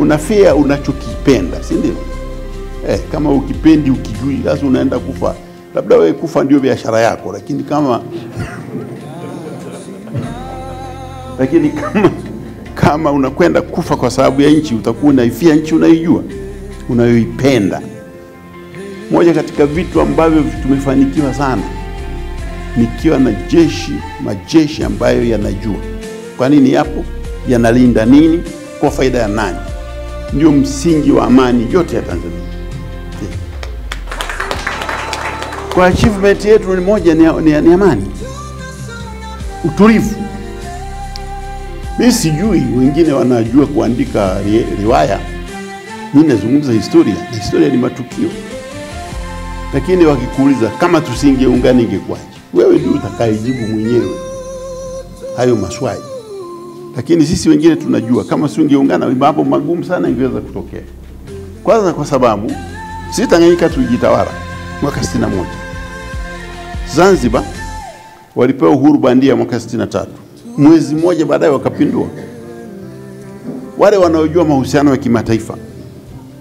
Unafia unachokipenda, si ndio? Kama ukipendi ukijui, sasa unaenda kufa. Labda wewe kufa ndio biashara yako, lakini kama lakini kama unakwenda kufa kwa sababu ya nchi, utakuwa unaifia nchi unaijua, unayoipenda. Moja katika vitu ambavyo tumefanikiwa sana nikiwa na jeshi, majeshi ambayo yanajua kwa nini yapo, yanalinda nini, kwa faida ya nani. Ndio msingi wa amani yote ya Tanzania. Kwa achievement yetu ni moja, ni amani, utulivu. Mimi sijui wengine wanajua kuandika riwaya. Mimi nazungumza historia, na historia ni matukio. Lakini wakikuuliza kama tusingeungana ingekuwaje, wewe ndio utakayejibu mwenyewe hayo maswali. Lakini sisi wengine tunajua kama tusingeungana mambo magumu sana ingeweza kutokea. Kwanza kwa sababu sisi Tanganyika tulijitawala mwaka 61. Zanzibar walipewa uhuru bandia mwaka 63. Mwezi mmoja baadaye wakapindua. Wale wanaojua mahusiano ya kimataifa,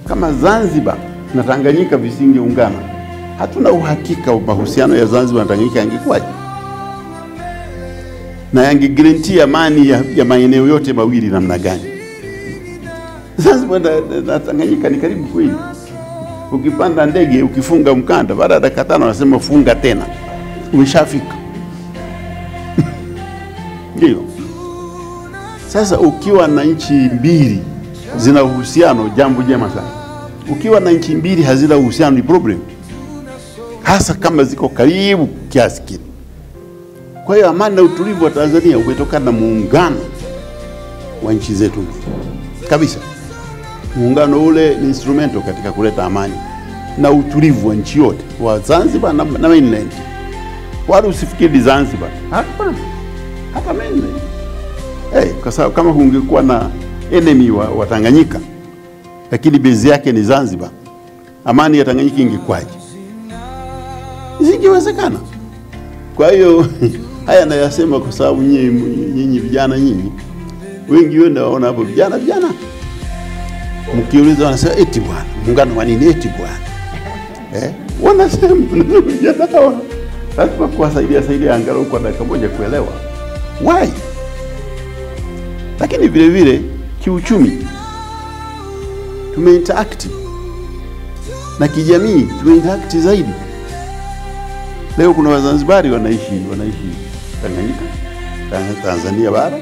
kama Zanzibar na Tanganyika visingeungana, hatuna uhakika wa mahusiano ya Zanzibar na Tanganyika yangekuwaje, na yangeguarantee amani ya maeneo yote mawili namna gani. Zanzibar na Tanganyika ni karibu kweli. Ukipanda ndege ukifunga mkanda, baada ya dakika 5 wanasema funga tena, umeshafika. Ndio. Sasa ukiwa na nchi mbili zina uhusiano, jambo jema sana. Ukiwa na nchi mbili hazina uhusiano ni problem, hasa kama ziko karibu kiasi kile. Kwa hiyo amani na utulivu wa Tanzania umetokana na muungano wa nchi zetu kabisa. Muungano ule ni instrumento katika kuleta amani na utulivu wa nchi yote, wa Zanzibar na mainland. Wala usifikiri Zanzibar, hapana, hata mainland. Kwa sababu kama kungekuwa na enemy wa Tanganyika lakini base yake ni Zanzibar, amani ya Tanganyika ingekuwaje? Isingewezekana. Kwa hiyo haya nayasema kwa sababu nyinyi vijana, nyinyi wengi wenu naona hapo vijana mkiuliza wanasema eti bwana muungano wa nini, eti bwana wanasema vijana hawa. Lazima kuwasaidia saidia angalau kwa dakika moja kuelewa why. Lakini vile vile kiuchumi tumeinteract, na kijamii tumeinteract zaidi. Leo kuna Wazanzibari wanaishi Tanganyika, Tanzania bara.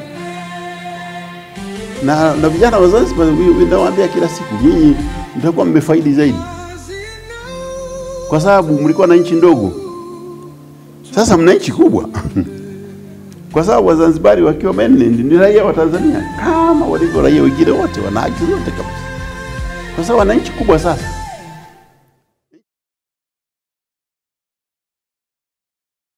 Na vijana wa Zanzibar ninawaambia kila siku, nyinyi mtakuwa mmefaidi zaidi, kwa sababu mlikuwa na nchi ndogo, sasa mna nchi kubwa. Kwa sababu Wazanzibari wakiwa mainland ni raia wa Tanzania kama walivyo raia wengine wote, wana haki zote kabisa, kwa sababu wana nchi kubwa sasa.